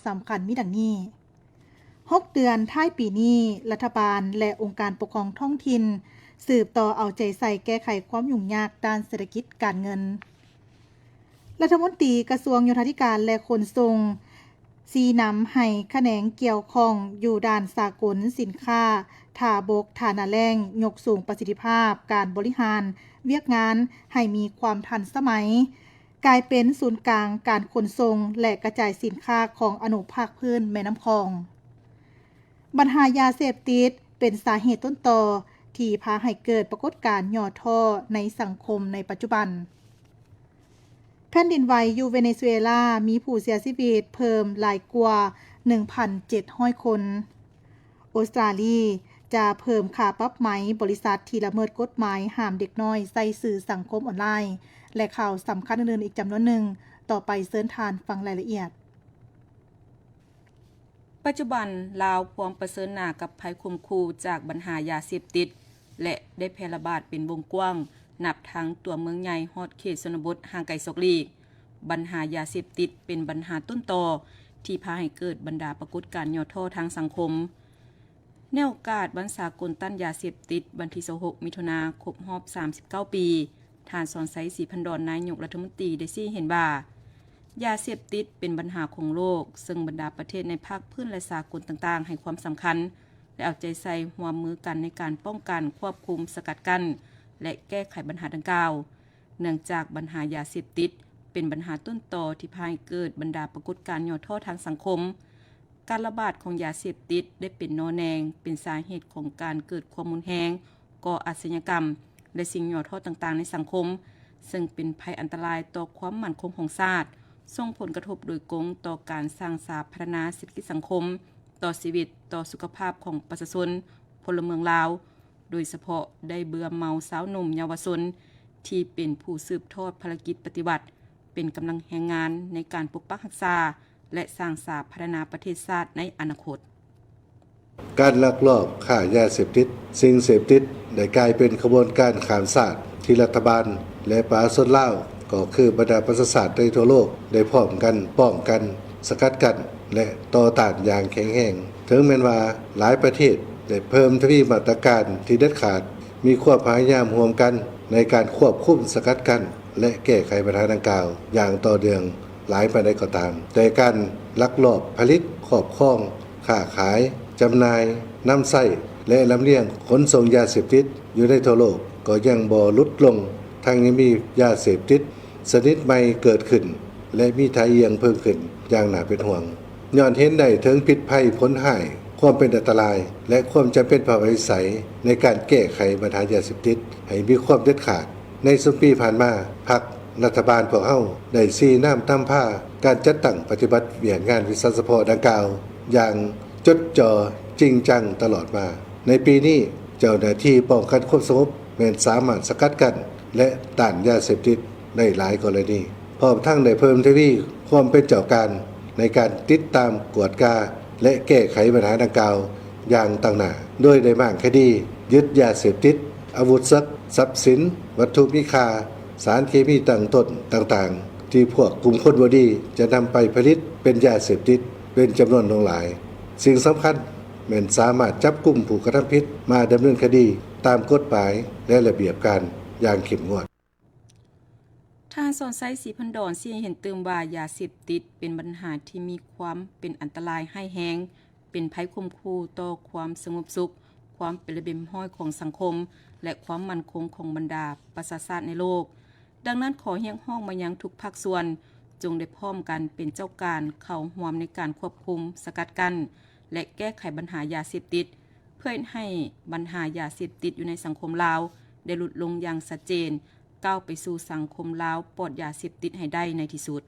ສຳຄັນມີດັ່ງນີ້. ຫົກເດືອນທ້າຍປີນີ້, ລັດຖະບານ ແລະ ອົງການປົກຄອງທ້ອງຖິ່ນ ສືບຕໍ່ເອົາໃຈໃສ່ແກ້ໄຂຄວາມຫຍຸ້ງຍາກດ້ານເສດຖະກິດການເງິນ. ລັດຖະມົນຕີກະຊວງໂຍທາທິການ ແລະ ຂົນສົ່ງ ຊີ້ນຳໃຫ້ຂະແໜງກ່ຽວຂ້ອງຢູ່ດ່ານສາກົນສິນຄ້າທ່າບົກ ທ່ານາແລ້ງ ຍົກສູງປະສິດທິພາບການບໍລິຫານວຽກງານໃຫ້ມີຄວາມທັນສະໄໝ, ກາຍເປັນສູນກາງການຂົນສົ່ງ ແລະ ກະຈາຍສິນຄ້າຂອງອະນຸພາກພື້ນແມ່ນ້ຳຂອງ. ບັນຫາຢາເສບຕິດເປັນສາເຫດຕົ້ນຕໍທີ່ພາໃຫ້ເກີດປາກົດການຫຍໍ້ທໍ້ໃນສັງຄົມໃນປັດຈຸບັນ. ແຜ່ນດິນໄຫວຢູ່ເວເນຊູເອລາມີຜູ້ເສຍຊີວິດເພີ່ມຫຼາຍກວ່າໜຶ່ງພັນເຈັດຮ້ອຍຄົນ. ອົດສະຕາລີຈະເພີ່ມຄ່າປັບໃໝບໍລິສັດທີ່ລະເມີດກົດໝາຍຫ້າມເດັກນ້ອຍໃຊ້ສື່ສັງຄົມອອນລາຍ ແລະ ຂ່າວສຳຄັນອື່ນໆອີກຈຳນວນໜຶ່ງ. ຕໍ່ໄປເຊີນທ່ານຟັງລາຍລະອຽດ. ປັດຈຸບັນ, ລາວພວມປະເຊີນໜ້າກັບໄພຂົ່ມຂູ່ຈາກບັນຫາຢາເສບຕິດ ແລະ ໄດ້ແຜ່ລະບາດເປັນວົງກວ້າງ ນັບທັງຕົວເມືອງໃຫຍ່ຮອດເຂດຊົນນະບົດຫ່າງໄກສອກຫຼີກ. ບັນຫາຢາເສບຕິດເປັນບັນຫາຕົ້ນຕໍທີ່ພາໃຫ້ເກີດບັນດາປາກົດການຫຍໍ້ທໍ້ທາງສັງຄົມ. ໃນໂອກາດວັນສາກົນຕ້ານຢາເສບຕິດ ວັນທີຊາວຫົກ ມິຖຸນາ ຄົບຮອບສາມສິບເກົ້າປີ, ທ່ານ ສອນໄຊ ສີພັນດອນ ນາຍົກລັດຖະມົນຕີ ໄດ້ຊີ້ໃຫ້ເຫັນວ່າ ຢາເສບຕິດເປັນບັນຫາຂອງໂລກ, ເຊິ່ງບັນດາປະເທດໃນພາກພື້ນ ແລະ ສາກົນຕ່າງໆໃຫ້ຄວາມສຳຄັນ ແລະ ເອົາໃຈໃສ່ຮ່ວມມືກັນໃນການປ້ອງກັນ, ຄວບຄຸມ, ສະກັດກັ້ນ ແລະ ແກ້ໄຂບັນຫາດັ່ງກ່າວ. ເນື່ອງຈາກບັນຫາຢາເສບຕິດເປັນບັນຫາຕົ້ນຕໍທີ່ພາໃຫ້ເກີດບັນດາປາກົດການຫຍໍ້ທໍ້ທາງສັງຄົມ, ການລະບາດຂອງຢາເສບຕິດໄດ້ເປັນໜໍ່ແໜງ, ເປັນສາເຫດຂອງການເກີດຄວາມຮຸນແຮງ, ກໍ່ອາຊະຍາກຳ ແລະ ສິ່ງຫຍໍ້ທໍ້ຕ່າງໆໃນສັງຄົມ, ເຊິ່ງເປັນໄພອັນຕະລາຍຕໍ່ຄວາມໝັ້ນຄົງຂອງຊາດ, ສົ່ງຜົນກະທົບໂດຍກົງຕໍ່ການສ້າງສາພັດທະນາເສດຖະກິດສັງຄົມ, ຕໍ່ຊີວິດ, ຕໍ່ສຸຂະພາບຂອງປະຊາຊົນ, ພົນລະເມືອງລາວ, ໂດຍສະເພາະໄດ້ເບື່ອເມົາຊາວໜຸ່ມເຍົາວະຊົນທີ່ເປັນຜູ້ສືບທອດພາລະກິດປະຕິວັດ, ເປັນກຳລັງແຮງງານໃນການປົກປັກຮັກສາ ແລະ ສ້າງສາພັດທະນາປະເທດຊາດໃນອະນາຄົດ. ການລັກລອບຄ້າຢາເສບຕິດ, ສິ່ງເສບຕິດ ໄດ້ກາຍເປັນຂະບວນການຂ້າມຊາດທີ່ລັດຖະບານ ແລະ ປະຊາຊົນລາວ ກໍຄືບັນດາປະຊາຊາດໃນທົ່ວໂລກ ໄດ້ພ້ອມກັນປ້ອງກັນ, ສະກັດກັ້ນ ແລະ ຕໍ່ຕ້ານຢ່າງແຂງແຮງ. ເຖິງແມ່ນວ່າຫຼາຍປະເທດໄດ້ເພີ່ມທະວີມາດຕະການທີ່ເດັດຂາດ, ມີຄວາມພະຍາຍາມຮ່ວມກັນໃນການຄວບຄຸມ, ສະກັດກັ້ນ ແລະ ແກ້ໄຂບັນຫາດັ່ງກ່າວຢ່າງຕໍ່ເນື່ອງຫຼາຍປານໃດກໍຕາມ, ແຕ່ການລັກລອບຜະລິດ, ຄອບຄອງ, ຄ້າຂາຍ, ຈຳໜ່າຍ, ນຳໃຊ້ ແລະ ລຳລຽງຂົນສົ່ງຢາເສບຕິດຢູ່ໃນທົ່ວໂລກກໍຍັງບໍ່ຫຼຸດລົງ, ທັງຍັງມີຢາເສບຕິດຊະນິດໃໝ່ເກີດຂຶ້ນ ແລະ ມີທ່າອ່ຽງເພີ່ມຂຶ້ນຢ່າງໜ້າເປັນຫ່ວງ. ຍ້ອນເຫັນໄດ້ເຖິງພິດໄພ, ຜົນຮ້າຍ, ຄວາມເປັນອັນຕະລາຍ ແລະ ຄວາມຈຳເປັນພາວະວິໄສໃນການແກ້ໄຂບັນຫາຢາເສບຕິດໃຫ້ມີຄວາມເດັດຂາດ, ໃນຊຸມປີຜ່ານມາ, ພັກລັດຖະບານພວກເຮົາໄດ້ຊີ້ນຳນຳພາການຈັດຕັ້ງປະຕິບັດວຽກງານວິຊາສະເພາະດັ່ງກ່າວຢ່າງຈົດຈໍ່ຈິງຈັງຕະຫຼອດມາ. ໃນປີນີ້, ເຈົ້າໜ້າທີ່ປ້ອງກັນຄວາມສະຫງົບແມ່ນສາມາດສະກັດກັ້ນ ແລະ ຕ້ານຢາເສບຕິດໄດ້ຫຼາຍກໍລະນີ, ພ້ອມທັງໄດ້ເພີ່ມທະວີຄວາມເປັນເຈົ້າການໃນການຕິດຕາມ, ກວດກາ ແລະ ແກ້ໄຂບັນຫາດັ່ງກ່າວຢ່າງຕັ້ງໜ້າ, ໂດຍໄດ້ມ້າງຄະດີ, ຍຶດຢາເສບຕິດ, ອາວຸດສັກ, ຊັບສິນ, ວັດຖຸມີຄ່າ, ສານເຄມີຕັ້ງຕົ້ນຕ່າງໆ ທີ່ພວກກຸ່ມຄົນບໍ່ດີຈະນຳໄປຜະລິດເປັນຢາເສບຕິດເປັນຈຳນວນຫຼວງຫຼາຍ. ສິ່ງສຳຄັນແມ່ນສາມາດຈັບກຸມຜູ້ກະທຳຜິດມາດຳເນີນຄະດີຕາມກົດໝາຍ ແລະ ລະບຽບການຢ່າງເຂັ້ມງວດ. ທ່ານ ສອນໄຊ ສີພັນດອນ ຊີ້ໃຫ້ເຫັນຕື່ມວ່າ ຢາເສບຕິດເປັນບັນຫາທີ່ມີຄວາມເປັນອັນຕະລາຍຮ້າຍແຮງ, ເປັນໄພຂົ່ມຂູ່ຕໍ່ຄວາມສະຫງົບສຸກ, ຄວາມເປັນລະບຽບຮຽບຮ້ອຍຂອງສັງຄົມ ແລະ ຄວາມໝັ້ນຄົງຂອງບັນດາປະຊາຊາດໃນໂລກ. ດັ່ງນັ້ນ, ຂໍຮຽກຮ້ອງມາຍັງທຸກພາກສ່ວນ ຈົ່ງໄດ້ພ້ອມກັນເປັນເຈົ້າການເຂົ້າຮ່ວມໃນການຄວບຄຸມ, ສະກັດກັ້ນ ແລະ ແກ້ໄຂບັນຫາຢາເສບຕິດ, ເພື່ອເຮັດໃຫ້ບັນຫາຢາເສບຕິດຢູ່ໃນສັງຄົມລາວໄດ້ຫຼຸດລົງຢ່າງຊັດເຈນ, ກ້າວໄປສູ່ສັງຄົມລາວປອດຢາເສບຕິດໃຫ້ໄດ້ໃນທີ່ສຸດ.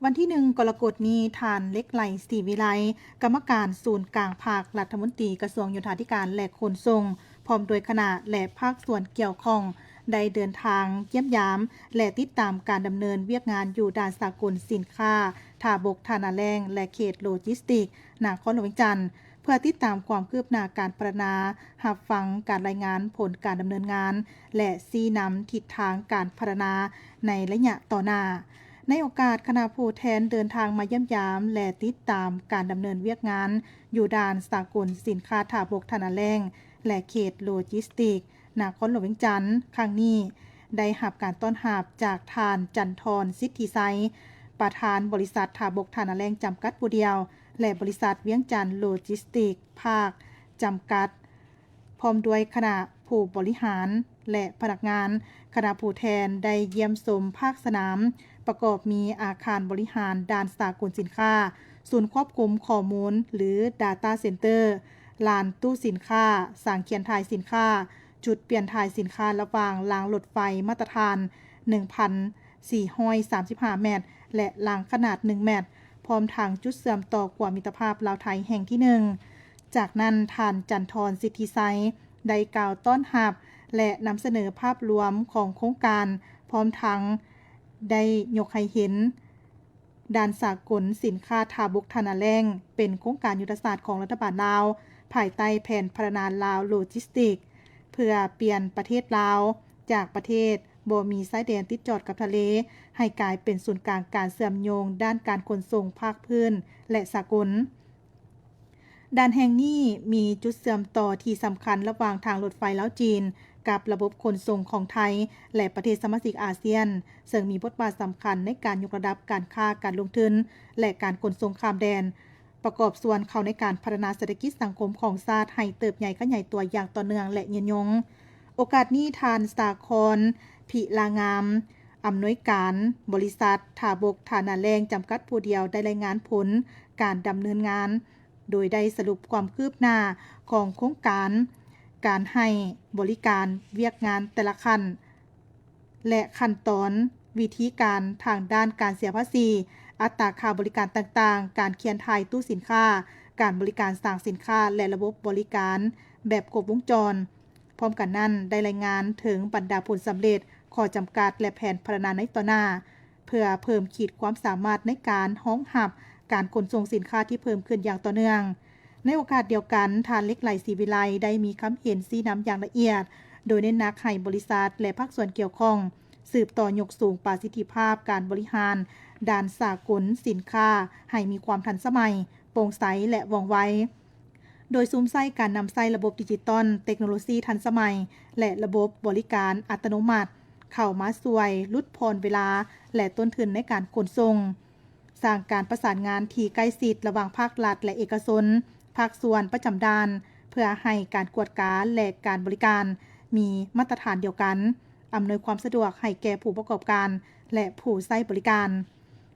ວັນທີໜຶ່ງ ກໍລະກົດນີ້, ທ່ານ ເລັກໄລ ສີວິໄລ, ກຳມະການສູນກາງພັກ, ລັດຖະມົນຕີກະຊວງໂຍທາທິການ ແລະ ຂົນສົ່ງ, ພ້ອມດ້ວຍຄະນະ ແລະ ພາກສ່ວນກ່ຽວຂ້ອງ ໄດ້ເດີນທາງຢ້ຽມຢາມ ແລະ ຕິດຕາມການດຳເນີນວຽກງານຢູ່ດ່ານສາກົນສິນຄ້າທ່າບົກ ທ່ານາແລ້ງ ແລະ ເຂດໂລຈິສຕິກ ນະຄອນຫຼວງວຽງຈັນ, ເພື່ອຕິດຕາມຄວາມຄືບໜ້າການພັດທະນາ, ຮັບຟັງການລາຍງານຜົນການດຳເນີນງານ ແລະ ຊີ້ນຳທິດທາງການພັດທະນາໃນໄລຍະຕໍ່ໜ້າ. ໃນໂອກາດຄະນະຜູ້ແທນເດີນທາງມາຢ້ຽມຢາມ ແລະ ຕິດຕາມການດຳເນີນວຽກງານຢູ່ດ່ານສາກົນສິນຄ້າທ່າບົກທ່ານາແລ້ງ ແລະ ເຂດໂລຈິສຕິກ ນະຄອນຫຼວງວຽງຈັນ ຄັ້ງນີ້ ໄດ້ຮັບການຕ້ອນຮັບຈາກທ່ານ ຈັນທອນ ສິດທິໄຊ ປະທານບໍລິສັດທ່າບົກທ່ານາແລ້ງຈຳກັດຜູ້ດຽວ ແລະ ບໍລິສັດວຽງຈັນໂລຈິສຕິກພາກຈຳກັດ ພ້ອມດ້ວຍຄະນະຜູ້ບໍລິຫານ ແລະ ພະນັກງານ. ຄະນະຜູ້ແທນໄດ້ຢ້ຽມຊົມພາກສະໜາມ ປະກອບມີອາຄານບໍລິຫານດ່ານສາກົນສິນຄ້າ, ສູນຄວບຄຸມຂໍ້ມູນ ຫຼື Data Center, ລານຕູ້ສິນຄ້າ, ສາງຂຽນຖ່າຍສິນຄ້າ, ຈຸດປ່ຽນຖ່າຍສິນຄ້າລະຫວ່າງລາງລົດໄຟມາດຕະຖານໜຶ່ງພັນສີ່ຮ້ອຍສາມສິບຫ້າແມັດ ແລະ ລາງຂະໜາດໜຶ່ງແມັດ, ພ້ອມທັງຈຸດເຊື່ອມຕໍ່ຂົວມິດຕະພາບລາວໄທແຫ່ງທີໜຶ່ງ. ຈາກນັ້ນ ທ່ານ ຈັນທອນ ສິດທິໄຊ ໄດ້ກ່າວຕ້ອນຮັບ ແລະ ນຳສະເໜີພາບລວມຂອງໂຄງການ, ພ້ອມທັງໄດ້ຍົກໃຫ້ເຫັນ ດ່ານສາກົນສິນຄ້າທ່າບົກທ່ານາແລ້ງ ເປັນໂຄງການຍຸດທະສາດຂອງລັດຖະບານລາວ ພາຍໃຕ້ແຜນພັດທະນາລາວໂລຈິສຕິກ ເພື່ອປ່ຽນປະເທດລາວ ຈາກປະເທດບໍ່ມີຊາຍແດນຕິດຈອດກັບທະເລ ໃຫ້ກາຍເປັນສູນກາງການເຊື່ອມໂຍງດ້ານການຂົນສົ່ງພາກພື້ນ ແລະ ສາກົນ. ດ່ານແຫ່ງນີ້ມີຈຸດເຊື່ອມຕໍ່ທີ່ສຳຄັນລະຫວ່າງທາງລົດໄຟລາວ-ຈີນ ກັບລະບົບຂົນສົ່ງຂອງໄທ ແລະ ປະເທດສະມາຊິກອາຊຽນ, ເຊິ່ງມີບົດບາດສຳຄັນໃນການຍົກລະດັບການຄ້າ, ການລົງທຶນ ແລະ ການຂົນສົ່ງຂ້າມແດນ, ປະກອບສ່ວນເຂົ້າໃນການພັດທະນາເສດຖະກິດສັງຄົມຂອງຊາດໃຫ້ເຕີບໃຫຍ່ຂະຫຍາຍຕົວຢ່າງຕໍ່ເນື່ອງ ແລະ ຍືນຍົງ. ໂອກາດນີ້ ທ່ານ ສາຄອນ ພິລາງາມ ອຳນວຍການບໍລິສັດທ່າບົກທ່ານາແລ້ງຈຳກັດຜູ້ດຽວ ໄດ້ລາຍງານຜົນການດຳເນີນງານ ໂດຍໄດ້ສະຫຼຸບຄວາມຄືບໜ້າຂອງໂຄງການ, ການໃຫ້ບໍລິການ, ວຽກງານແຕ່ລະຂັ້ນ ແລະ ຂັ້ນຕອນ, ວິທີການທາງດ້ານການເສຍພາສີ, ອັດຕາຄ່າບໍລິການຕ່າງໆ, ການຂຽນຖ່າຍຕູ້ສິນຄ້າ, ການບໍລິການສາງສິນຄ້າ ແລະ ລະບົບບໍລິການແບບຄົບວົງຈອນ. ພ້ອມກັນນັ້ນ ໄດ້ລາຍງານເຖິງບັນດາຜົນສຳເລັດ, ຂໍ້ຈຳກັດ ແລະ ແຜນພັດທະນາໃນຕໍ່ໜ້າ ເພື່ອເພີ່ມຂີດຄວາມສາມາດໃນການຮອງຮັບການຂົນສົ່ງສິນຄ້າທີ່ເພີ່ມຂຶ້ນຢ່າງຕໍ່ເນື່ອງ. ໃນໂອກາດດຽວກັນ, ທ່ານ ເລັກໄຫຼ ສີວິໄລ ໄດ້ມີຄຳເຫັນຊີ້ນຳຢ່າງລະອຽດ, ໂດຍເນັ້ນໜັກໃຫ້ບໍລິສັດ ແລະ ພາກສ່ວນກ່ຽວຂ້ອງ ສືບຕໍ່ຍົກສູງປະສິດທິພາບການບໍລິຫານດ່ານສາກົນສິນຄ້າໃຫ້ມີຄວາມທັນສະໄໝ, ໂປ່ງໃສ ແລະ ວ່ອງໄວ. ໂດຍສຸມໃສ່ການນຳໃຊ້ລະບົບດິຈິຕອນ, ເຕັກໂນໂລຊີທັນສະໄໝ ແລະ ລະບົບບໍລິການອັດຕະໂນມັດ ເຂົ້າມາຊ່ວຍຫຼຸດຜ່ອນເວລາ ແລະ ຕົ້ນທຶນໃນການຂົນສົ່ງ, ສ້າງການປະສານງານທີ່ໃກ້ຊິດລະຫວ່າງພາກລັດ ແລະ ເອກະຊົນ, ພາກສ່ວນປະຈຳດ່ານ ເພື່ອໃຫ້ການກວດກາ ແລະ ການບໍລິການມີມາດຕະຖານດຽວກັນ, ອຳນວຍຄວາມສະດວກໃຫ້ແກ່ຜູ້ປະກອບການ ແລະ ຜູ້ໃຊ້ບໍລິການ.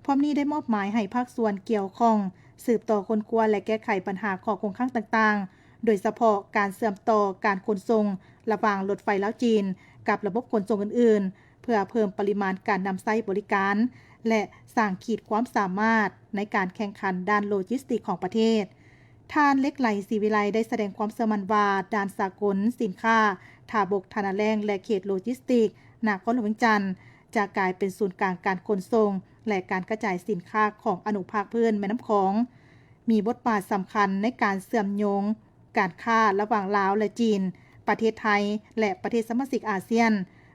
ພ້ອມນີ້ໄດ້ມອບໝາຍໃຫ້ພາກສ່ວນກ່ຽວຂ້ອງສືບຕໍ່ຄົ້ນຄວ້າ ແລະ ແກ້ໄຂບັນຫາຂໍ້ຄົງຄ້າງຕ່າງໆ, ໂດຍສະເພາະການເຊື່ອມຕໍ່ການຂົນສົ່ງລະຫວ່າງລົດໄຟລາວ-ຈີນ ກັບລະບົບຂົນສົ່ງອື່ນໆ ເພື່ອເພີ່ມປະລິມານການນຳໃຊ້ບໍລິການ ແລະ ສ້າງຂີດຄວາມສາມາດໃນການແຂ່ງຂັນດ້ານໂລຈິສຕິກຂອງປະເທດ. ທ່ານ ເລັກໄຫຼ ສີວິໄລ ໄດ້ສະແດງຄວາມເຊື່ອໝັ້ນວ່າ ດ່ານສາກົນສິນຄ້າທ່າບົກທ່ານາແລ້ງ ແລະ ເຂດໂລຈິສຕິກນະຄອນຫຼວງວຽງຈັນ ຈະກາຍເປັນສູນກາງການຂົນສົ່ງ ແລະ ການກະຈາຍສິນຄ້າຂອງອະນຸພາກພື້ນແມ່ນ້ຳຂອງ, ມີບົດບາດສຳຄັນໃນການເຊື່ອມໂຍງການຄ້າລະຫວ່າງລາວ ແລະ ຈີນ, ປະເທດໄທ ແລະ ປະເທດສະມາຊິກອາຊຽນ,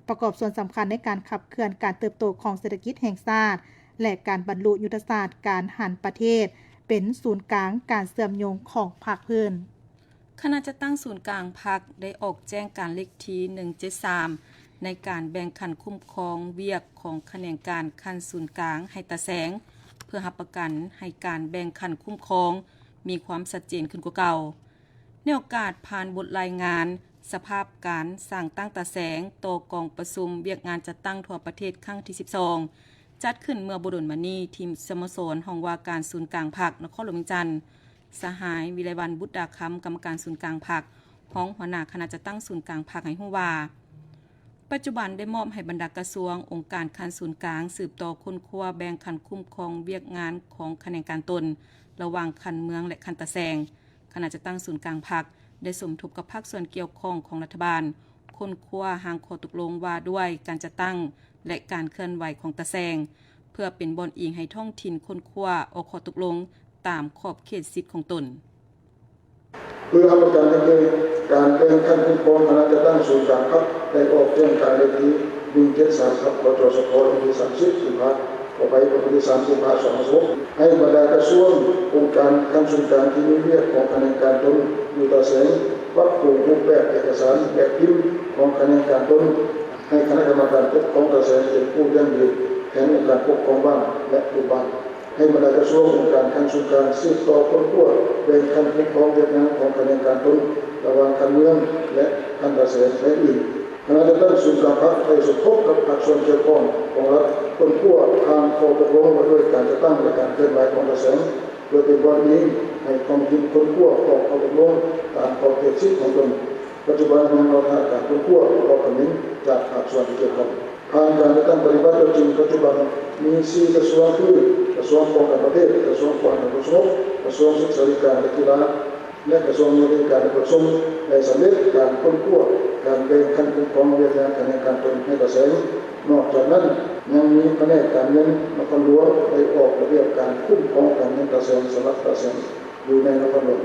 ປະກອບສ່ວນສຳຄັນໃນການຂັບເຄື່ອນການເຕີບໂຕຂອງເສດຖະກິດແຫ່ງຊາດ ແລະ ການບັນລຸຍຸດທະສາດການຫັນປະເທດເປັນສູນກາງການເຊື່ອມໂຍງຂອງພາກພື້ນ. ຄະນະຈັດຕັ້ງສູນກາງພັກໄດ້ອອກແຈ້ງການເລກທີໜຶ່ງເຈັດສາມ ໃນການແບ່ງຂັ້ນຄຸ້ມຄອງວຽກຂອງຂະແໜງການຂັ້ນສູນກາງໃຫ້ຕາແສງ ເພື່ອຮັບປະກັນໃຫ້ການແບ່ງຂັ້ນຄຸ້ມຄອງມີຄວາມຊັດເຈນຂຶ້ນກວ່າເກົ່າ. ໃນໂອກາດຜ່ານບົດລາຍງານສະພາບການສ້າງຕັ້ງຕາແສງຕໍ່ກອງປະຊຸມວຽກງານຈັດຕັ້ງທົ່ວປະເທດຄັ້ງທີສິບສອງ ຈັດຂຶ້ນເມື່ອບໍ່ດົນມານີ້ ທີ່ສະໂມສອນຫ້ອງວ່າການສູນກາງພັກນະຄອນຫຼວງວຽງຈັນ, ສະຫາຍ ວິໄລວັນ ບຸດດາຄຳ ກຳມະການສູນກາງພັກ, ຮອງຫົວໜ້າຄະນະຈັດຕັ້ງສູນກາງພັກ ໃຫ້ຮູ້ວ່າ ປັດຈຸບັນໄດ້ມອບໃຫ້ບັນດາກະຊວງ, ອົງການຂັ້ນສູນກາງ ສືບຕໍ່ຄົ້ນຄວ້າແບ່ງຂັ້ນຄຸ້ມຄອງວຽກງານຂອງຂະແໜງການຕົນ ລະຫວ່າງຂັ້ນເມືອງ ແລະ ຂັ້ນຕາແສງ. ຄະນະຈັດຕັ້ງສູນກາງພັກໄດ້ສົມທົບກັບພາກສ່ວນກ່ຽວຂ້ອງຂອງລັດຖະບານ, ຄົ້ນຄວ້າຮ່າງຂໍ້ຕົກລົງວ່າດ້ວຍການຈັດຕັ້ງ ແລະ ການເຄື່ອນໄຫວຂອງຕາແສງ, ເພື່ອເປັນບ່ອນອີງໃຫ້ທ້ອງຖິ່ນຄົ້ນຄວ້າອອກຂໍ້ຕົກລົງຕາມຂອບເຂດສິດຂອງຕົນ. ເພື່ອຮັບປະກັນໃຫ້ແກ່ການແບ່ງຂັ້ນຄຸ້ມຄອງ, ຄະນະຈັດຕັ້ງສູນກາງພັກໄດ້ອອກແຈ້ງການເລກທີໜຶ່ງເຈັດສາມ ທັບ ພ.ຈ.ສພ ວັນທີສາມສິບ ກຸມພາ ຕໍ່ໄປ ຂໍ້ທີສາມສິບຫ້າ ສອງພັນສິບຫົກ ໃຫ້ບັນດາກະຊວງ, ອົງການຂັ້ນສູນກາງທີ່ມີວຽກຂອງຂະແໜງການຕົນຢູ່ຕາແສງ ປັບປຸງຮູບແບບເອກະສານແບບພິມຂອງຂະແໜງການຕົນ ໃຫ້ຄະນະກຳມະການປົກຄອງຕາແສງເປັນຜູ້ຢັ້ງຢືນແທນອົງການປົກຄອງບ້ານ ແລະ ບຸກບ້ານ. ໃຫ້ບັນດາກະຊວງ, ອົງການຂັ້ນສູນກາງສືບຕໍ່ຄົ້ນຄວ້າແບ່ງຂັ້ນປົກຄອງວຽກງານຂອງຂະແໜງການຕົນລະຫວ່າງຂັ້ນເມືອງ ແລະ ຂັ້ນຕາແສງ ແລະ ອື່ນ. ຄະນະຈັດຕັ້ງສູນກາງພັກໄດ້ສົມທົບກັບພາກສ່ວນກ່ຽວຂ້ອງຂອງລັດ ຄົ້ນຄວ້າຜ່ານຂໍ້ຕົກລົງວ່າດ້ວຍການຈັດຕັ້ງ ແລະ ການເຄື່ອນໄຫວຂອງຕາແສງ ເພື່ອເປັນບ່ອນອີງໃຫ້ທ້ອງຖິ່ນຄົ້ນຄວ້າອອກຂໍ້ຕົກລົງຕາມຂອບເຂດສິດຂອງຕົນ. ປັດຈຸບັນຍັງລໍຖ້າການຄົ້ນຄວ້າຂໍ້ຄຳເຫັນຈາກພາກສ່ວນທີ່ກ່ຽວຂ້ອງ. ຜ່ານການຈັດຕັ້ງປະຕິບັດຕົວຈິງ ປັດຈຸບັນມີສີ່ກະຊວງຄື ກະຊວງປ້ອງກັນປະເທດ, ກະຊວງປ້ອງກັນຄວາມສະຫງົບ, ກະຊວງສຶກສາທິການ ແລະ ກິລາ ແລະ ກະຊວງໂຍທາທິການ ແລະ ຂົນສົ່ງ ໄດ້ສຳເລັດການຄົ້ນຄວ້າການແບ່ງຂັ້ນຄຸ້ມຄອງວຽກງານຂະແໜງການຕົນໃຫ້ຕາແສງ. ນອກຈາກນັ້ນ ຍັງມີພະແນກການເງິນນະຄອນຫຼວງໄດ້ອອກລະບຽບການຄຸ້ມຄອງການເງິນຕາແສງສຳລັບຕາແສງຢູ່ໃນນະຄອນຫຼວງ.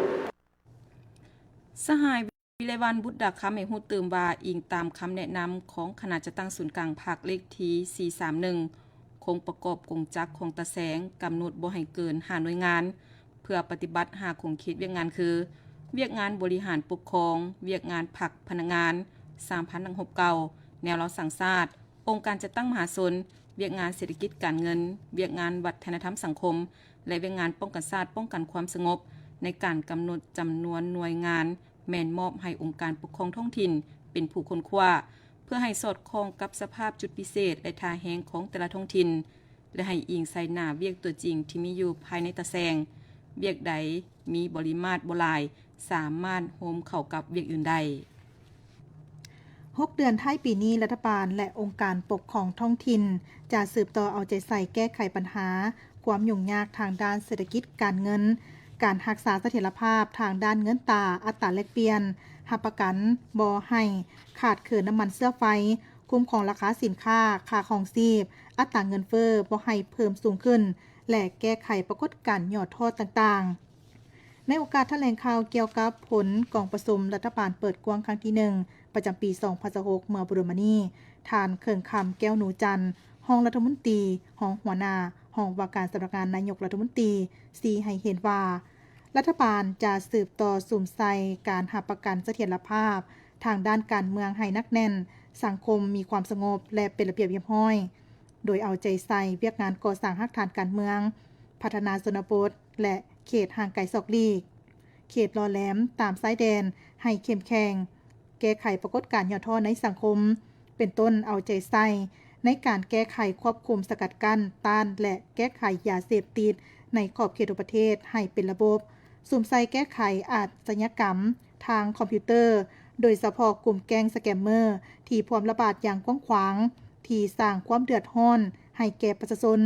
ສະຫາຍ ວິໄລວັນ ບຸດດາຄຳ ໃຫ້ຮູ້ຕື່ມວ່າ, ອີງຕາມຄຳແນະນຳຂອງຄະນະຈັດຕັ້ງສູນກາງພັກເລກທີສີ່ສາມໜຶ່ງ ໂຄງປະກອບກົງຈັກຂອງຕາແສງກຳນົດບໍ່ໃຫ້ເກີນຫ້າໜ່ວຍງານ ເພື່ອປະຕິບັດຫ້າຂົງເຂດວຽກງານຄື ວຽກງານບໍລິຫານປົກຄອງ, ວຽກງານພັກພະນັກງານ, ສາມພັນນັກຮົບເກົ່າ, ແນວລາວສ້າງຊາດ, ອົງການຈັດຕັ້ງມະຫາຊົນ, ວຽກງານເສດຖະກິດການເງິນ, ວຽກງານວັດທະນະທຳສັງຄົມ ແລະ ວຽກງານປ້ອງກັນຊາດ, ປ້ອງກັນຄວາມສະຫງົບ ໃນການກຳນົດຈຳນວນໜ່ວຍງານ ແມ່ນມອບໃຫ້ອົງການປົກຄອງທ້ອງຖິ່ນເປັນຜູ້ຄົ້ນຄວ້າ ເພື່ອໃຫ້ສອດຄ່ອງກັບສະພາບຈຸດພິເສດ ແລະ ທ່າແຮງຂອງແຕ່ລະທ້ອງຖິ່ນ ແລະ ໃຫ້ອີງໃສ່ໜ້າວຽກຕົວຈິງທີ່ມີຢູ່ພາຍໃນຕາແສງ, ວຽກໃດມີບໍລິມາດບໍ່ຫຼາຍ ສາມາດໂຮມເຂົ້າກັບວຽກອື່ນໄດ້. ຫົກເດືອນທ້າຍປີນີ້, ລັດຖະບານ ແລະ ອົງການປົກຄອງທ້ອງຖິ່ນ ຈະສືບຕໍ່ເອົາໃຈໃສ່ແກ້ໄຂບັນຫາຄວາມຫຍຸ້ງຍາກທາງດ້ານເສດຖະກິດການເງິນ, ການຮັກສາສະຖຽນລະພາບທາງດ້ານເງິນຕາ, ອັດຕາແລກປ່ຽນ, ຮັບປະກັນບໍ່ໃຫ້ຂາດເຂີນນ້ຳມັນເຊື້ອໄຟ, ຄຸ້ມຄອງລາຄາສິນຄ້າ, ຄ່າຄອງຊີບ, ອັດຕາເງິນເຟີ້ບໍ່ໃຫ້ເພີ່ມສູງຂຶ້ນ ແລະ ແກ້ໄຂປາກົດການຫຍໍ້ທໍ້ຕ່າງໆ. ໃນໂອກາດຖະແຫຼງຂ່າວກ່ຽວກັບຜົນກອງປະຊຸມລັດຖະບານເປີດກວ້າງຄັ້ງທີໜຶ່ງ ປະຈຳປີສອງພັນຊາວຫົກ ເມື່ອບໍ່ດົນມານີ້, ທ່ານ ເຄິ່ງຄຳ ແກ້ວນູຈັນ ຮອງລັດຖະມົນຕີ, ຮອງຫົວໜ້າຫ້ອງວ່າການສຳນັກງານນາຍົກລັດຖະມົນຕີ ຊີ້ໃຫ້ເຫັນວ່າ ລັດຖະບານຈະສືບຕໍ່ສຸມໃສ່ການຮັບປະກັນສະຖຽນລະພາບທາງດ້ານການເມືອງໃຫ້ໜັກແໜ້ນ, ສັງຄົມມີຄວາມສະຫງົບ ແລະ ເປັນລະບຽບຮຽບຮ້ອຍ, ໂດຍເອົາໃຈໃສ່ວຽກງານກໍ່ສ້າງຮາກຖານການເມືອງ, ພັດທະນາຊົນນະບົດ ແລະ ເຂດຫ່າງໄກສອກຫຼີກ, ເຂດຫຼໍ່ແຫຼມຕາມຊາຍແດນໃຫ້ເຂັ້ມແຂງ, ແກ້ໄຂປາກົດການຫຍໍ້ທໍ້ໃນສັງຄົມ, ເປັນຕົ້ນເອົາໃຈໃສ່ໃນການແກ້ໄຂຄວບຄຸມສະກັດກັ້ນ, ຕ້ານ ແລະ ແກ້ໄຂຢາເສບຕິດໃນຂອບເຂດທົ່ວປະເທດໃຫ້ເປັນລະບົບ, ສຸມໃສ່ແກ້ໄຂອາຊະຍາກຳທາງຄອມພິວເຕີ, ໂດຍສະເພາະກຸ່ມແກ້ງສະແກມເມີ ທີ່ພວມລະບາດຢ່າງກວ້າງຂວາງ, ທີ່ສ້າງຄວາມເດືອດຮ້ອນໃຫ້ແກ່ປະຊາຊົນ,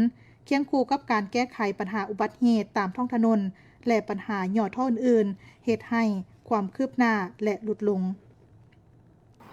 ຄຽງຄູ່ກັບການແກ້ໄຂບັນຫາອຸບັດເຫດຕາມທ້ອງຖະໜົນ ແລະ ບັນຫາຫຍໍ້ທໍ້ອື່ນໆ ເຮັດໃຫ້ຄວາມຄືບໜ້າ ແລະ ຫຼຸດລົງ.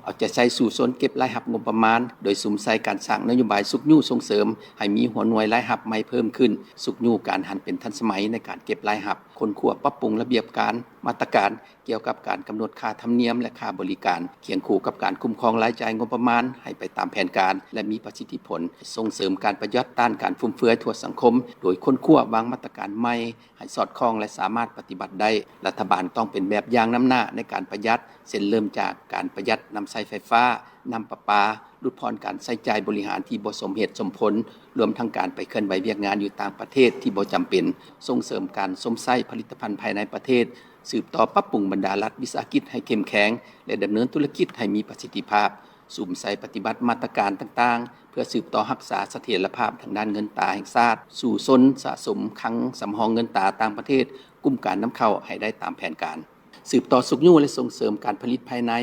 ເອົາໃຈໃສ່ສູ້ຊົນເກັບລາຍຮັບງົບປະມານ ໂດຍສຸມໃສ່ການສ້າງນະໂຍບາຍຊຸກຍູ້ສົ່ງເສີມໃຫ້ມີຫົວໜ່ວຍລາຍຮັບໃໝ່ເພີ່ມຂຶ້ນ, ຊຸກຍູ້ການຫັນເປັນທັນສະໄໝໃນການເກັບລາຍຮັບ, ຄົ້ນຄວ້າປັບປຸງລະບຽບການ, ມາດຕະການ ກ່ຽວກັບການກຳນົດຄ່າທຳນຽມ ແລະ ຄ່າບໍລິການ, ຄຽງຄູ່ກັບການຄຸ້ມຄອງລາຍຈ່າຍງົບປະມານໃຫ້ໄປຕາມແຜນການ ແລະ ມີປະສິດທິຜົນ, ສົ່ງເສີມການປະຢັດ, ຕ້ານການຟຸມເຟືອຍທົ່ວສັງຄົມ ໂດຍຄົ້ນຄວ້າວາງມາດຕະການໃໝ່ໃຫ້ສອດຄ່ອງ ແລະ ສາມາດປະຕິບັດໄດ້. ລັດຖະບານຕ້ອງເປັນແບບຢ່າງນຳໜ້າໃນການປະຢັດ, ເຊັ່ນ ເລີ່ມຈາກການປະຢັດນຳໃຊ້ໄຟຟ້າ, ນ້ຳປະປາ, ຫຼຸດຜ່ອນການໃຊ້ຈ່າຍບໍລິຫານທີ່ບໍ່ສົມເຫດສົມຜົນ, ລວມທັງການໄປເຄື່ອນໄຫວວຽກງານຢູ່ຕ່າງປະເທດທີ່ບໍ່ຈຳເປັນ, ສົ່ງເສີມການຊົມໃຊ້ຜະລິດຕະພັນພາຍໃນປະເທດ, ສືບຕໍ່ປັບປຸງບັນດາລັດວິສາຫະກິດໃຫ້ເຂັ້ມແຂງ ແລະ ດຳເນີນທຸລະກິດໃຫ້ມີປະສິດທິພາບ, ສຸມໃສ່ປະຕິບັດມາດຕະການຕ່າງໆ ເພື່ອສືບຕໍ່ຮັກສາສະຖຽນລະພາບທາງດ້ານເງິນຕາແຫ່ງຊາດ, ສູ້ຊົນສະສົມຄັງສຳຮອງເງິນຕາຕ່າງປະເທດ, ກຸ່ມການນຳເຂົ້າໃຫ້ໄດ້ຕາມແຜນການ. ສືບຕໍ່ຊຸກຍູ້ ແລະ ສົ່ງເສີມການຜະລິດພາຍໃນ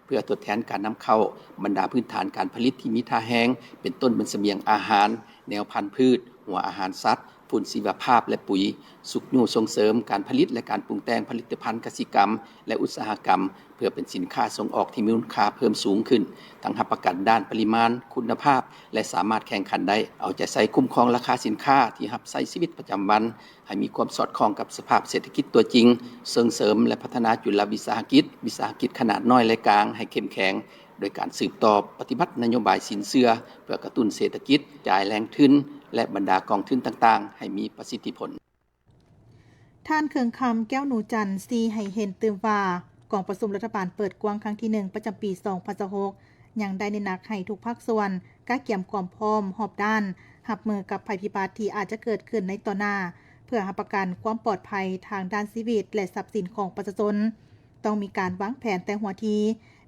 ເພື່ອທົດແທນການນຳເຂົ້າບັນດາພື້ນຖານການຜະລິດທີ່ມີທ່າແຮງ, ເປັນຕົ້ນແມ່ນສະບຽງອາຫານ, ແນວພັນພືດ, ຫົວອາຫານສັດ, ຝຸ່ນຊີວະພາບ ແລະ ປຸຍ, ຊຸກຍູ້ສົ່ງເສີມການຜະລິດ ແລະ ການປຸງແຕ່ງຜະລິດຕະພັນກະສິກຳ ແລະ ອຸດສາຫະກຳ ເພື່ອເປັນສິນຄ້າສົ່ງອອກທີ່ມີມູນຄ່າເພີ່ມສູງຂຶ້ນ, ທັງຮັບປະກັນດ້ານປະລິມານ, ຄຸນນະພາບ ແລະ ສາມາດແຂ່ງຂັນໄດ້, ເອົາໃຈໃສ່ຄຸ້ມຄອງລາຄາສິນຄ້າທີ່ຮັບໃຊ້ຊີວິດປະຈຳວັນ ໃຫ້ມີຄວາມສອດຄ່ອງກັບສະພາບເສດຖະກິດຕົວຈິງ, ສົ່ງເສີມ ແລະ ພັດທະນາຈຸລະວິສາຫະກິດ, ວິສາຫະກິດຂະໜາດນ້ອຍ ແລະ ກາງ ໃຫ້ເຂັ້ມແຂງ, ໂດຍການສືບຕໍ່ປະຕິບັດນະໂຍບາຍສິນເຊື່ອ ເພື່ອກະຕຸ້ນເສດຖະກິດ, ຈ່າຍແຫຼ່ງທຶນ ແລະ ບັນດາກອງທຶນຕ່າງໆ ໃຫ້ມີປະສິດທິຜົນ. ທ່ານ ເຄືອງຄຳ ແກ້ວໜູຈັນ ຊີ້ໃຫ້ເຫັນຕື່ມວ່າ ກອງປະຊຸມລັດຖະບານເປີດກວ້າງຄັ້ງທີໜຶ່ງ ປະຈຳປີສອງພັນຊາວຫົກ ຍັງໄດ້ເນັ້ນໜັກໃຫ້ທຸກພາກສ່ວນກະກຽມຄວາມພ້ອມຮອບດ້ານ ຮັບມືກັບໄພພິບັດທີ່ອາດຈະເກີດຂຶ້ນໃນຕໍ່ໜ້າ ເພື່ອຮັບປະກັນຄວາມປອດໄພທາງດ້ານຊີວິດ ແລະ ຊັບສິນຂອງປະຊາຊົນ. ຕ້ອງມີການວາງແຜນແຕ່ຫົວທີ,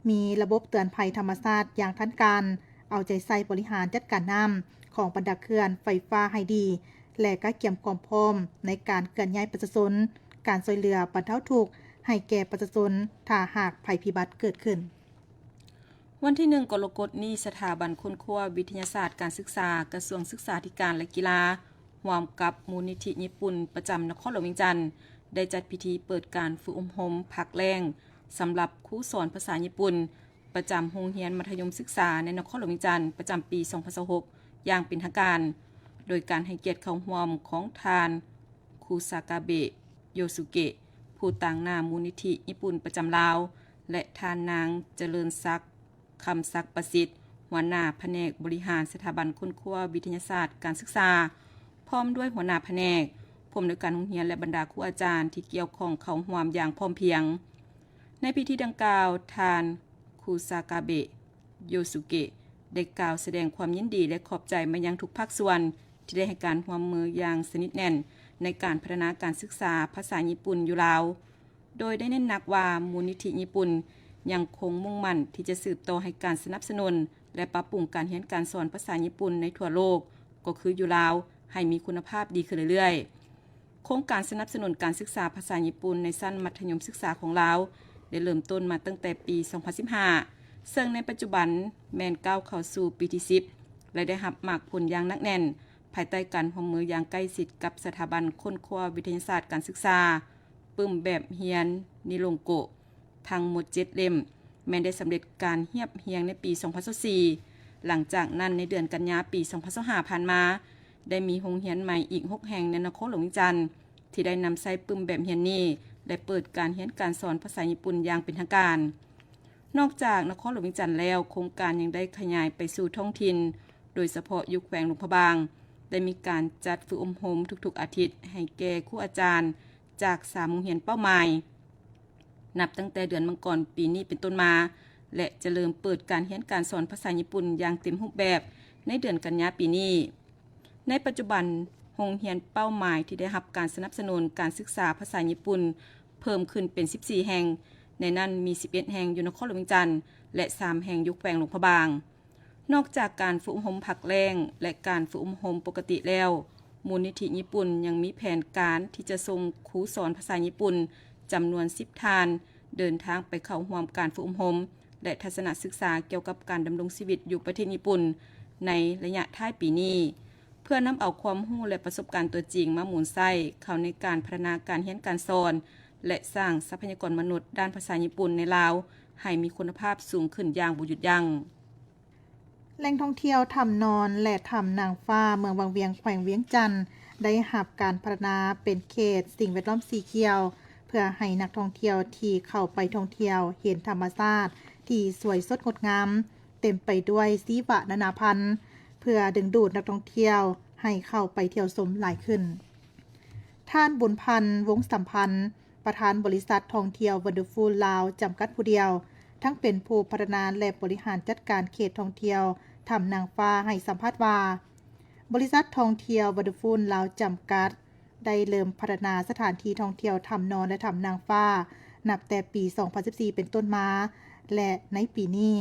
ມີລະບົບເຕືອນໄພທຳມະຊາດຢ່າງທັນການ, ເອົາໃຈໃສ່ບໍລິຫານຈັດການນ້ຳຂອງບັນດາເຂື່ອນໄຟຟ້າໃຫ້ດີ ແລະ ກະກຽມຄວາມພ້ອມໃນການເຄື່ອນຍ້າຍປະຊາຊົນ, ການຊ່ວຍເຫຼືອບັນເທົາທຸກໃຫ້ແກ່ປະຊາຊົນ ຖ້າຫາກໄພພິບັດເກີດຂຶ້ນ. ວັນທີໜຶ່ງ ກໍລະກົດນີ້, ສະຖາບັນຄົ້ນຄວ້າວິທະຍາສາດການສຶກສາ ກະຊວງສຶກສາທິການ ແລະ ກິລາ ຮ່ວມກັບມູນນິທິຍີ່ປຸ່ນປະຈຳນະຄອນຫຼວງວຽງຈັນ ໄດ້ຈັດພິທີເປີດການຝຶກອົບຮົມພັກແລ້ງ ສຳລັບຄູສອນພາສາຍີ່ປຸ່ນ ປະຈຳໂຮງຮຽນມັດທະຍົມສຶກສາໃນນະຄອນຫຼວງວຽງຈັນ ປະຈຳປີສອງພັນຊາວຫົກ ຢ່າງເປັນທາງການ, ໂດຍການໃຫ້ກຽດເຂົ້າຮ່ວມຂອງທ່ານ ຄູຊາກາເບະ ໂຢສຸເກະ ຜູ້ຕາງໜ້າມູນນິທິຍີ່ປຸ່ນປະຈຳລາວ ແລະ ທ່ານນາງ ຈະເລີນສັກ ຄຳສັກປະສິດ ຫົວໜ້າພະແນກບໍລິຫານສະຖາບັນຄົ້ນຄວ້າວິທະຍາສາດການສຶກສາ, ພ້ອມດ້ວຍຫົວໜ້າພະແນກ, ຜູ້ອຳນວຍການໂຮງຮຽນ ແລະ ບັນດາຄູອາຈານທີ່ກ່ຽວຂ້ອງເຂົ້າຮ່ວມຢ່າງພ້ອມພຽງ. ໃນພິທີດັ່ງກ່າວ, ທ່ານ ຄູຊາກາເບະ ໂຢສຸເກະ ໄດ້ກ່າວສະແດງຄວາມຍິນດີ ແລະ ຂອບໃຈມາຍັງທຸກພາກສ່ວນ ທີ່ໄດ້ໃຫ້ການຮ່ວມມືຢ່າງສະໜິດແໜ້ນໃນການພັດທະນາການສຶກສາພາສາຍີ່ປຸ່ນຢູ່ລາວ. ໂດຍໄດ້ເນັ້ນໜັກວ່າ ມູນນິທິຍີ່ປຸ່ນຍັງຄົງມຸ່ງໝັ້ນທີ່ຈະສືບຕໍ່ໃຫ້ການສະໜັບສະໜູນ ແລະ ປັບປຸງການຮຽນການສອນພາສາຍີ່ປຸ່ນໃນທົ່ວໂລກ, ກໍຄືຢູ່ລາວ, ໃຫ້ມີຄຸນນະພາບດີຂຶ້ນເລື້ອຍໆ. ໂຄງການສະໜັບສະໜູນການສຶກສາພາສາຍີ່ປຸ່ນໃນຊັ້ນມັດທະຍົມສຶກສາຂອງລາວ ໄດ້ເລີ່ມຕົ້ນມາຕັ້ງແຕ່ປີສອງພັນສິບຫ້າ ເຊິ່ງໃນປັດຈຸບັນແມ່ນກ້າວເຂົ້າສູ່ປີທີສິບ ແລະ ໄດ້ຮັບໝາກຜົນຢ່າງໜັກແໜ້ນ ພາຍໃຕ້ການຮ່ວມມືຢ່າງໃກ້ຊິດກັບສະຖາບັນຄົ້ນຄວ້າວິທະຍາສາດການສຶກສາ ປຶ້ມແບບຮຽນນິລົງໂກະ ທັງໝົດເຈັດເຫຼັ້ມ ແມ່ນໄດ້ສຳເລັດການຮຽບຮຽງໃນປີສອງພັນຊາວສີ່. ຫຼັງຈາກນັ້ນ, ໃນເດືອນກັນຍາປີສອງພັນຊາວຫ້າຜ່ານມາ, ໄດ້ມີໂຮງຮຽນໃໝ່ອີກຫົກແຫ່ງໃນນະຄອນຫຼວງວຽງຈັນ ທີ່ໄດ້ນຳໃຊ້ປຶ້ມແບບຮຽນນີ້ ແລະ ເປີດການຮຽນການສອນພາສາຍີ່ປຸ່ນຢ່າງເປັນທາງການ. ນອກຈາກນະຄອນຫຼວງວຽງຈັນແລ້ວ, ໂຄງການຍັງໄດ້ຂະຫຍາຍໄປສູ່ທ້ອງຖິ່ນ, ໂດຍສະເພາະຢູ່ແຂວງຫຼວງພະບາງ, ໄດ້ມີການຈັດຝຶກອົບຮົມທຸກໆອາທິດໃຫ້ແກ່ຄູອາຈານຈາກສາມໂຮງຮຽນເປົ້າໝາຍ ນັບຕັ້ງແຕ່ເດືອນມັງກອນປີນີ້ເປັນຕົ້ນມາ ແລະ ຈະເລີ່ມເປີດການຮຽນການສອນພາສາຍີ່ປຸ່ນຢ່າງເຕັມຮູບແບບໃນເດືອນກັນຍາປີນີ້. ໃນປັດຈຸບັນ, ໂຮງຮຽນເປົ້າໝາຍທີ່ໄດ້ຮັບການສະໜັບສະໜູນການສຶກສາພາສາຍີ່ປຸ່ນເພີ່ມຂຶ້ນເປັນສິບສີ່ແຫ່ງ, ໃນນັ້ນມີສິບເອັດແຫ່ງຢູ່ນະຄອນຫຼວງວຽງຈັນ ແລະ ສາມແຫ່ງຢູ່ແຂວງຫຼວງພະບາງ. ນອກຈາກການຝຶກອົບຮົມພັກແລ້ງ ແລະ ການຝຶກອົບຮົມປົກກະຕິແລ້ວ, ມູນນິທິຍີ່ປຸ່ນຍັງມີແຜນການທີ່ຈະສົ່ງຄູສອນພາສາຍີ່ປຸ່ນຈຳນວນສິບທ່ານ ເດີນທາງໄປເຂົ້າຮ່ວມການຝຶກອົບຮົມ ແລະ ທັດສະນະສຶກສາກ່ຽວກັບການດຳລົງຊີວິດຢູ່ປະເທດຍີ່ປຸ່ນໃນໄລຍະທ້າຍປີນີ້, ເພື່ອນຳເອົາຄວາມຮູ້ ແລະ ປະສົບການຕົວຈິງມາໝູນໃຊ້ເຂົ້າໃນການພັດທະນາການຮຽນການສອນ ແລະ ສ້າງຊັບພະຍາກອນມະນຸດດ້ານພາສາຍີ່ປຸ່ນໃນລາວໃຫ້ມີຄຸນນະພາບສູງຂຶ້ນຢ່າງບໍ່ຢຸດຢັ້ງ. ແຫຼ່ງທ່ອງທ່ຽວຖ້ຳນອນ ແລະ ຖ້ຳນາງຟ້າ ເມືອງວັງວຽງ ແຂວງວຽງຈັນ ໄດ້ຮັບການພັດທະນາເປັນເຂດສິ່ງແວດລ້ອມສີຂຽວ ເພື່ອໃຫ້ນັກທ່ອງທ່ຽວທີ່ເຂົ້າໄປທ່ອງທ່ຽວເຫັນທຳມະຊາດທີ່ສວຍສົດງົດງາມ, ເຕັມໄປດ້ວຍຊີວະນານາພັນ, ເພື່ອດຶງດູດນັກທ່ອງທ່ຽວໃຫ້ເຂົ້າໄປທ່ຽວຊົມຫຼາຍຂຶ້ນ. ທ່ານ ບຸນພັນ ວົງສຳພັນ ປະທານບໍລິສັດທ່ອງທ່ຽວ Wonderful ລາວ ຈຳກັດຜູ້ດຽວ, ທັງເປັນຜູ້ພັດທະນາ ແລະ ບໍລິຫານຈັດການເຂດທ່ອງທ່ຽວຖ້ຳນາງຟ້າ ໃຫ້ສຳພາດວ່າ, ບໍລິສັດທ່ອງທ່ຽວ Wonderful ລາວ ຈຳກັດ ໄດ້ເລີ່ມພັດທະນາສະຖານທີ່ທ່ອງທ່ຽວຖ້ຳນອນ ແລະ ຖ້ຳນາງຟ້າ ນັບແຕ່ປີສອງພັນສິບສີ່ເປັນຕົ້ນມາ ແລະ ໃນປີນີ້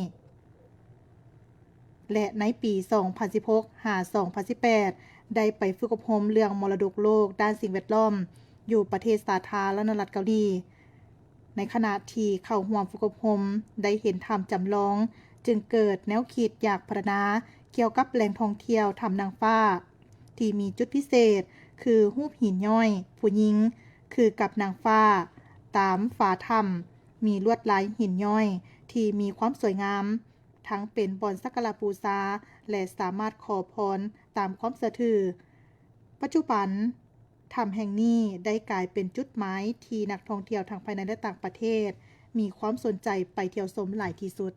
ແລະ ໃນປີສອງພັນສິບຫົກຫາສອງພັນສິບແປດ ໄດ້ໄປຝຶກອົບຮົມເລື່ອງມໍລະດົກໂລກດ້ານສິ່ງແວດລ້ອມ ຢູ່ປະເທດສາທາລະນະລັດເກົາຫຼີ. ໃນຂະນະທີ່ເຂົ້າຮ່ວມຝຶກອົບຮົມ ໄດ້ເຫັນຖ້ຳຈຳລອງ, ຈຶ່ງເກີດແນວຄິດຢາກພັດທະນາກ່ຽວກັບແຫຼ່ງທ່ອງທ່ຽວຖ້ຳນາງຟ້າ ທີ່ມີຈຸດພິເສດຄືຮູບຫີນຍ້ອຍຜູ້ຍິງຄືກັບນາງຟ້າ, ຕາມຝາຖ້ຳມີລວດລາຍຫີນຍ້ອຍທີ່ມີຄວາມສວຍງາມ, ທັງເປັນບ່ອນສັກກາລະບູຊາ ແລະ ສາມາດຂໍພອນຕາມຄວາມເຊື່ອຖື. ປັດຈຸບັນ, ຖ້ຳແຫ່ງນີ້ໄດ້ກາຍເປັນຈຸດໝາຍທີ່ນັກທ່ອງທ່ຽວທັງພາຍໃນ ແລະ ຕ່າງປະເທດ ມີຄວາມສົນໃຈໄປທ່ຽວຊົມຫຼາຍທີ່ສຸດ.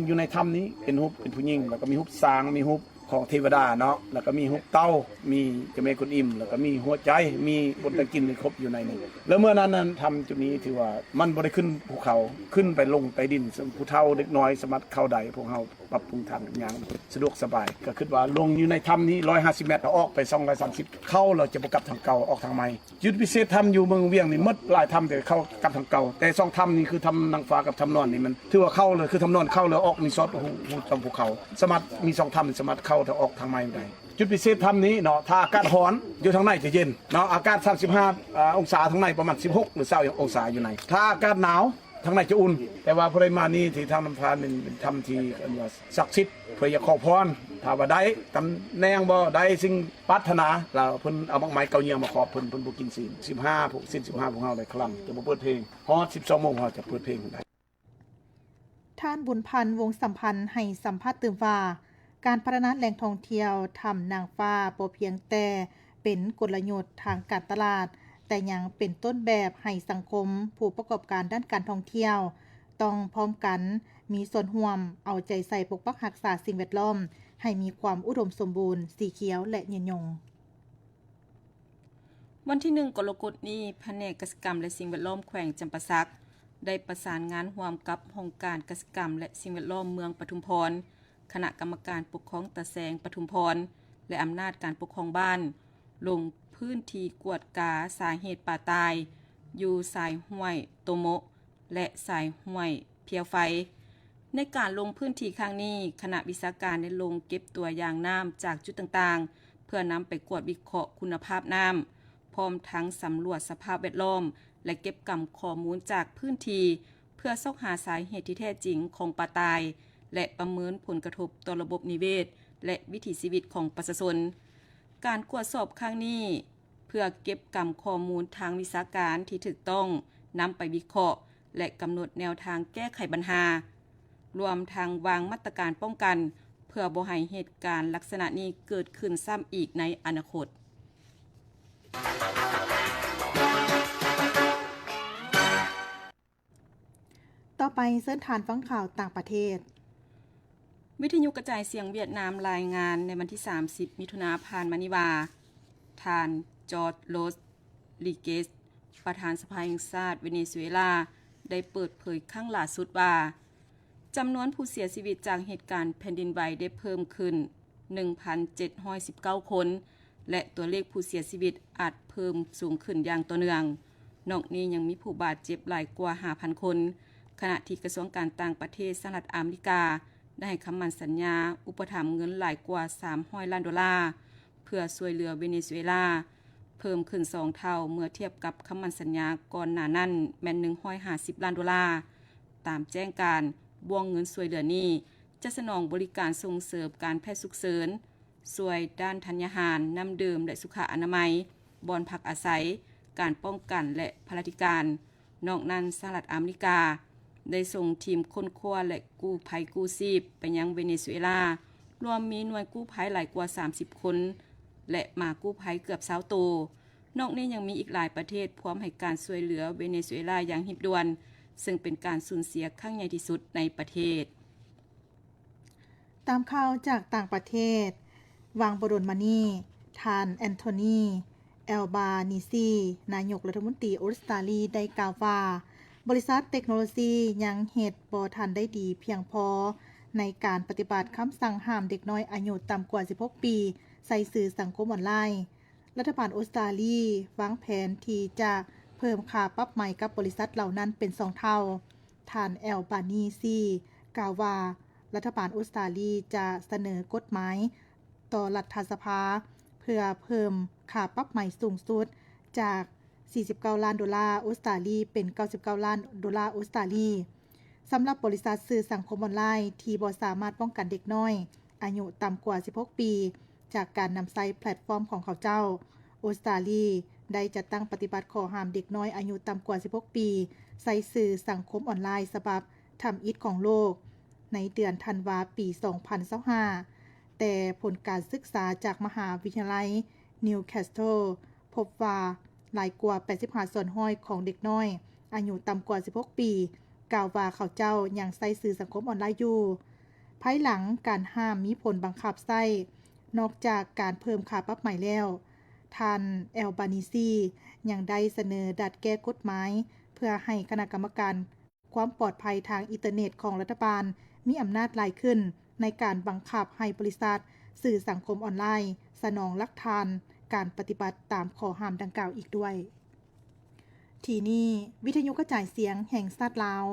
ຢູ່ໃນຖ້ຳນີ້ເປັນຮູບເປັນຜູ້ຍິງ ແລ້ວກໍມີຮູບຊ້າງ ມີຮູບຂອງເທວະດາເນາະ ແລ້ວກໍມີຮູບເຕົ່າ ມີເຈົ້າແມ່ກົວນອິມ ແລ້ວກໍມີຫົວໃຈ ມີບົນຕະກິນ ມີຄົບຢູ່ໃນນີ້. ແລ້ວເມື່ອນັ້ນນັ້ນ ຖ້ຳຈຸດນີ້ຖືວ່າມັນບໍ່ໄດ້ຂຶ້ນພູເຂົາ ຂຶ້ນໄປລົງໃຕ້ດິນ ຊຶ່ງຜູ້ເຖົ້າເດັກນ້ອຍສາມາດເຂົ້າໄດ້. ພວກເຮົາປັບປຸງທາງຍ່າງສະດວກສະບາຍ ກໍຄິດວ່າລົງຢູ່ໃນຖ້ຳນີ້ ຮ້ອຍຫ້າສິບແມັດ ອອກໄປສອງຮ້ອຍສາມສິບ ເຂົ້າແລ້ວຈະບໍ່ກັບທາງເກົ່າ ອອກທາງໃໝ່. ຈຸດພິເສດຖ້ຳຢູ່ເມືອງວຽງນີ້ໝົດຫຼາຍຖ້ຳ ແຕ່ເຂົ້າກັບທາງເກົ່າ ແຕ່ສອງຖ້ຳນີ້ຄືຖ້ຳນາງຟ້າກັບຖ້ຳນອນນີ້ ມັນຖືວ່າເຂົ້າເລີຍ ຄືຖ້ຳນອນເຂົ້າແລ້ວອອກນີ້ຊອດຮູ ຮູຕາມພູເຂົາ ສາມາດມີສອງຖ້ຳ ສາມາດເຂົ້າແລ້ວອອກທາງໃໝ່ໄດ້. ຈຸດພິເສດຖ້ຳນີ້ເນາະ ຖ້າອາກາດຮ້ອນຢູ່ທາງໃນຈະເຢັນເນາະ ອາກາດສາມສິບຫ້າ ອາ ອົງສາ ທາງໃນປະມານສິບຫົກ ຫຼື ຊາວອົງສາຢູ່ໃນ ຖ້າອາກາດໜາວ ທາງໃນຈະອຸ່ນ. ແຕ່ວ່າຜູ້ໃດມານີ້ ທີ່ຖ້ຳນາງຟ້ານີ້ເປັນຖ້ຳທີ່ ເອີ້ນວ່າ ສັກສິດ ເພື່ອຢາກຂໍພອນ ຖ້າວ່າໄດ້ຕຳແໜ່ງບໍ່ ໄດ້ສິ່ງປາດຖະໜາ ແລ້ວເພິ່ນເອົາໝາກໄມ້ເກົ້າຍ່ຽງມາຂອບເພິ່ນ ເພິ່ນບໍ່ກິນຊີ້ນສິບຫ້າ ພວກ ສິບຫ້າ ພວກເຮົາໄດ້ຄະລຳ ຈະບໍ່ເປີດເພງ ຮອດສິບສອງໂມງເຮົາຈະເປີດເພງໄດ້. ທ່ານ ບຸນພັນ ວົງສຳພັນ ໃຫ້ສຳພາດຕື່ມວ່າ ການພັດທະນາແຫຼ່ງທ່ອງທ່ຽວຖ້ຳນາງຟ້າບໍ່ພຽງແຕ່ເປັນກົນລະຍຸດທາງການຕະຫຼາດ, ແຕ່ຍັງເປັນຕົ້ນແບບໃຫ້ສັງຄົມຜູ້ປະກອບການດ້ານການທ່ອງທ່ຽວ ຕ້ອງພ້ອມກັນມີສ່ວນຮ່ວມເອົາໃຈໃສ່ປົກປັກຮັກສາສິ່ງແວດລ້ອມໃຫ້ມີຄວາມອຸດົມສົມບູນ, ສີຂຽວ ແລະ ຍືນຍົງ. ວັນທີໜຶ່ງ ກໍລະກົດນີ້, ພະແນກກະສິກຳ ແລະ ສິ່ງແວດລ້ອມແຂວງຈຳປາສັກ ໄດ້ປະສານງານຮ່ວມກັບຫ້ອງການກະສິກຳ ແລະ ສິ່ງແວດລ້ອມເມືອງປະທຸມພອນ, ຄະນະກຳມະການປົກຄອງຕາແສງປະທຸມພອນ ແລະ ອຳນາດການປົກຄອງບ້ານ ລົງພື້ນທີ່ກວດກາສາເຫດປາຕາຍຢູ່ສາຍຫ້ວຍໂຕໂມະ ແລະ ສາຍຫ້ວຍພຽວໄຟ. ໃນການລົງພື້ນທີ່ຄັ້ງນີ້, ຄະນະວິຊາການໄດ້ລົງເກັບຕົວຢ່າງນ້ຳຈາກຈຸດຕ່າງໆ ເພື່ອນຳໄປກວດວິເຄາະຄຸນນະພາບນ້ຳ, ພ້ອມທັງສຳຫຼວດສະພາບແວດລ້ອມ ແລະ ເກັບກຳຂໍ້ມູນຈາກພື້ນທີ່ ເພື່ອຊອກຫາສາເຫດທີ່ແທ້ຈິງຂອງປາຕາຍ ແລະ ປະເມີນຜົນກະທົບຕໍ່ລະບົບນິເວດ ແລະ ວິຖີຊີວິດຂອງປະຊາຊົນ. ການກວດສອບຄັ້ງນີ້ ເພື່ອເກັບກຳຂໍ້ມູນທາງວິຊາການທີ່ຖືກຕ້ອງນຳໄປວິເຄາະ ແລະ ກຳນົດແນວທາງແກ້ໄຂບັນຫາ, ລວມທັງວາງມາດຕະການປ້ອງກັນ ເພື່ອບໍ່ໃຫ້ເຫດການລັກສະນະນີ້ເກີດຂຶ້ນຊ້ຳອີກໃນອະນາຄົດ. ຕໍ່ໄປເຊີນທ່ານຟັງຂ່າວຕ່າງປະເທດ. ວິທະຍຸກະຈາຍສຽງຫວຽດນາມລາຍງານໃນວັນທີສາມສິບ ມິຖຸນາຜ່ານມານີ້ວ່າ, ທ່ານ Jorge Rodriguez ປະທານສະພາແຫ່ງຊາດເວເນຊູເອລາ ໄດ້ເປີດເຜີຍຄັ້ງຫຼ້າສຸດວ່າ, ຈຳນວນຜູ້ເສຍຊີວິດຈາກເຫດການແຜ່ນດິນໄຫວໄດ້ເພີ່ມຂຶ້ນ ໜຶ່ງພັນເຈັດຮ້ອຍສິບເກົ້າຄົນ ແລະ ຕົວເລກຜູ້ເສຍຊີວິດອາດເພີ່ມສູງຂຶ້ນຢ່າງຕໍ່ເນື່ອງ. ນອກນີ້ຍັງມີຜູ້ບາດເຈັບຫຼາຍກວ່າຫ້າພັນຄົນ, ຂະນະທີ່ກະຊວງການຕ່າງປະເທດສະຫະລັດອາເມລິກາ ໄດ້ໃຫ້ຄຳໝັ້ນສັນຍາອຸປະຖຳເງິນຫຼາຍກວ່າສາມຮ້ອຍລ້ານໂດລາ ເພື່ອຊ່ວຍເຫຼືອເວເນຊູເອລາ, ເພີ່ມຂຶ້ນສອງເທົ່າເມື່ອທຽບກັບຄຳໝັ້ນສັນຍາກ່ອນໜ້ານັ້ນແມ່ນໜຶ່ງຮ້ອຍຫ້າສິບລ້ານໂດລາ. ຕາມແຈ້ງການ, ບ່ວງເງິນຊ່ວຍເຫຼືອນີ້ຈະສະໜອງບໍລິການສົ່ງເສີມການແພດສຸກເສີນ, ຊ່ວຍດ້ານທັນຍາຫານ, ນ້ຳດື່ມ ແລະ ສຸຂະອະນາໄມ, ບ່ອນພັກອາໄສ, ການປ້ອງກັນ ແລະ ພະລາທິການ. ນອກນັ້ນ, ສະຫະລັດອາເມລິກາໄດ້ສົ່ງທີມຄົ້ນຄວ້າ ແລະ ກູ້ໄພກູ້ຊີບໄປຍັງເວເນຊູເອລາ, ລວມມີໜ່ວຍກູ້ໄພຫຼາຍກວ່າສາມສິບຄົນ ແລະ ໝາກູ້ໄພເກືອບຊາວໂຕ. ນອກນີ້ຍັງມີອີກຫຼາຍປະເທດພວມໃຫ້ການຊ່ວຍເຫຼືອເວເນຊູເອລາຢ່າງຮີບດ່ວນ, ເຊິ່ງເປັນການສູນເສຍຄັ້ງໃຫຍ່ທີ່ສຸດໃນປະເທດ. ຕາມຂ່າວຈາກຕ່າງປະເທດ, ຫວ່າງບໍ່ດົນມານີ້, ທ່ານ ແອນໂທນີ ແອລບານີຊີ ນາຍົກລັດຖະມົນຕີອົດສະຕາລີ ໄດ້ກ່າວວ່າ, ບໍລິສັດເຕັກໂນໂລຊີຍັງເຮັດບໍ່ທັນໄດ້ດີພຽງພໍໃນການປະຕິບັດຄຳສັ່ງຫ້າມເດັກນ້ອຍອາຍຸຕ່ຳກວ່າສິບຫົກປີໃຊ້ສື່ສັງຄົມອອນລາຍ. ລັດຖະບານອົດສະຕາລີວາງແຜນທີ່ຈະເພີ່ມຄ່າປັບໃໝກັບບໍລິສັດເຫຼົ່ານັ້ນເປັນສອງເທົ່າ. ທ່ານ ແອລບານີຊີ ກ່າວວ່າ ລັດຖະບານອົດສະຕາລີຈະສະເໜີກົດໝາຍຕໍ່ລັດຖະສະພາ ເພື່ອເພີ່ມຄ່າປັບໃໝສູງສຸດຈາກສີ່ສິບເກົ້າລ້ານໂດລາອົດສະຕາລີເປັນເກົ້າສິບເກົ້າລ້ານໂດລາອົດສະຕາລີ. ສຳລັບບໍລິສັດສື່ສັງຄົມອອນລາຍທີ່ບໍ່ສາມາດປ້ອງກັນເດັກນ້ອຍອາຍຸຕ່ຳກວ່າສິບຫົກປີ ຈາກການນຳໃຊ້ແພລດຟອມຂອງເຂົາເຈົ້າ, ອົດສະຕາລີໄດ້ຈັດຕັ້ງປະຕິບັດຂໍ້ຫ້າມເດັກນ້ອຍອາຍຸຕ່ຳກວ່າສິບຫົກປີໃຊ້ສື່ສັງຄົມອອນລາຍສະບັບທຳອິດຂອງໂລກ ໃນເດືອນທັນວາປີສອງພັນຊາວຫ້າ, ແຕ່ຜົນການສຶກສາຈາກມະຫາວິທະຍາໄລນິວແຄສເທິລພົບວ່າ ຫຼາຍກວ່າແປດສິບຫ້າສ່ວນຮ້ອຍຂອງເດັກນ້ອຍອາຍຸຕ່ຳກວ່າສິບຫົກປີ ກ່າວວ່າເຂົາເຈົ້າຍັງໃຊ້ສື່ສັງຄົມອອນລາຍຢູ່. ພາຍຫຼັງການຫ້າມມີຜົນບັງຄັບໃຊ້, ນອກຈາກການເພີ່ມຄ່າປັບໃໝແລ້ວ, ທ່ານ ແອລບານີຊີ ຍັງໄດ້ສະເໜີດັດແກ້ກົດໝາຍ ເພື່ອໃຫ້ຄະນະກຳມະການຄວາມປອດໄພທາງອິນເຕີເນັດຂອງລັດຖະບານມີອຳນາດຫຼາຍຂຶ້ນ ໃນການບັງຄັບໃຫ້ບໍລິສັດສື່ສັງຄົມອອນລາຍສະໜອງຫຼັກຖານການປະຕິບັດຕາມຂໍ້ຫ້າມດັ່ງກ່າວອີກດ້ວຍ. ທີ່ນີ້ ວິທະຍຸກະຈາຍສຽງແຫ່ງຊາດລາວ,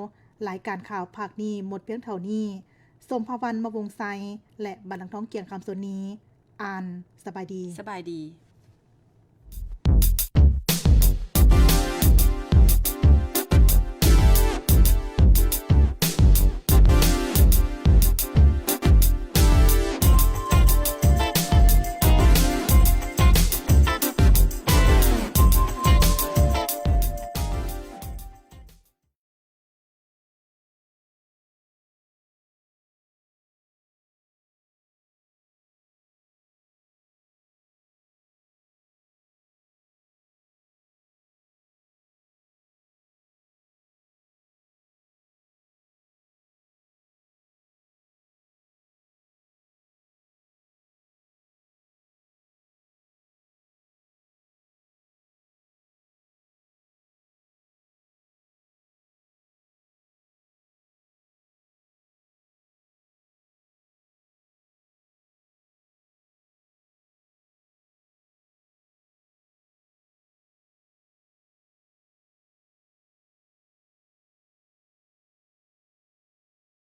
ລາຍການຂ່າວພາກນີ້ໝົດພຽງເທົ່ານີ້. ສົມພະວັນ ມະວົງໄຊ ແລະ ບັນລັງທອງ ກຽງຄຳ ສ່ວນນີ້ ອ່ານ. ສະບາຍດີ. ສະບາຍດີ.